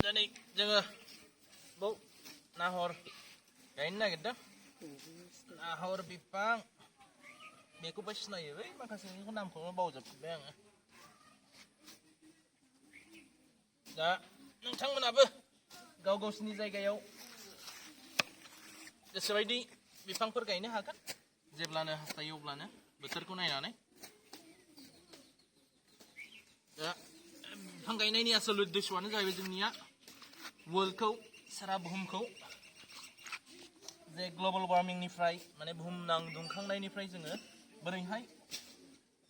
Diनै जोङो बाव नाहर गायनो नागिरदों नाहर बिफां बेखौबो सिनायो बै माखासेनिखौ नामखौनो बावजोबबाय आङो दा नोंथांमोनाबो गाव गावसिनि जायगायाव गोसोबायदि बिफांफोर गायनो हागोन जेब्लानो हास्थायो अब्लानो बोथोरखौ नायनानै दा बिफां गायनायनि आसल उद्देश्यआनो जाहैबाय जोंनिया वर्ल्डखौ सारा बुहुमखौ जे ग्लबेल वार्मिंनिफ्राय माने बुहुमनां दुंखांनायनिफ्राय जोङो बोरैहाय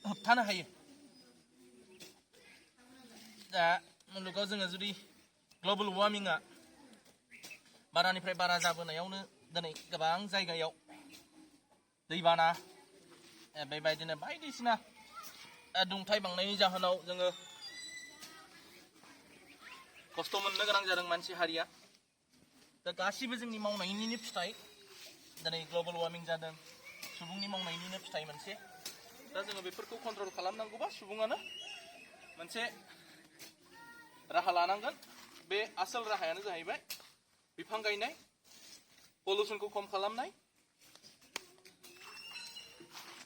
होबथानो हायो दा मुलुगाव जोङो जुदि ग्लबेल वार्मिंआ बारानिफ्राय बारा जाबोनायावनो दिनै गोबां जायगायाव दैबाना बेबायदिनो बायदिसिना दुंथाइ बांनायनि जाहोनाव जोङो खस्थ' मोननो गोनां जादों मानसि हारिया दा गासिबो जोंनि मावनायनिनो फिथाइ दिनै ग्लबेल वार्मिं जादों सुबुंनि मावनायनिनो फिथाइ मोनसे दा जोङो बेफोरखौ कन्ट्रल खालामनांगौबा सुबुङानो मोनसे राहा लानांगोन बे आसल राहायानो जाहैबाय बिफां गायनाय पलिउसनखौ खम खालामनाय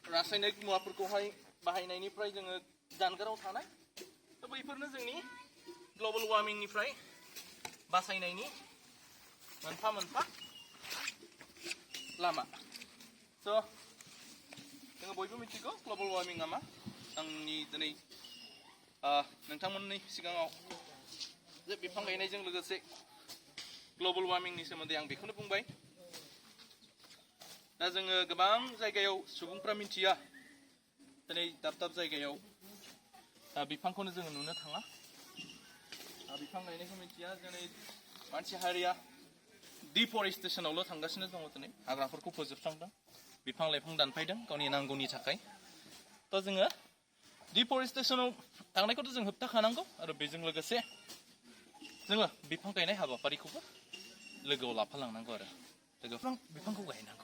रासायनिक मुवाफोरखौहाय बाहायनायनिफ्राय जोङो जानगाराव थानाय दा बैफोरनो जोंनि ग्लबेल वार्मिंनिफ्राय बासायनायनि मोनफा मोनफा लामा स' जोङो बयबो मिथिगौ ग्लबेल वार्मिंआ मा आंनि दिनै नोंथांमोननि सिगाङाव जे बिफां गायनायजों लोगोसे ग्लबेल वार्मिंनि सोमोन्दै आं बेखौनो बुंबाय दा जोङो गोबां जायगायाव सुबुंफ्रा मिथिया दिनै दाब दाब जायगायाव बिफांखौनो जोङो नुनो थाङा बिफां गायनायखौ मिथिया दिनै मानसि हारिया डिफरेस्टेसनावल' थांगासिनो दङ दिनै हाग्राफोरखौ फोजोबस्रांदों बिफां लाइफां दानफायदों गावनि नांगौनि थाखाय थ' जोङो डिफरेस्टेसनाव थांनायखौथ' जों होबथाखानांगौ आरो बेजों लोगोसे जोङो बिफां गायनाय हाबाफारिखौबो लोगोआव लाफालांनांगौ आरो बिफांखौ गायनांगौ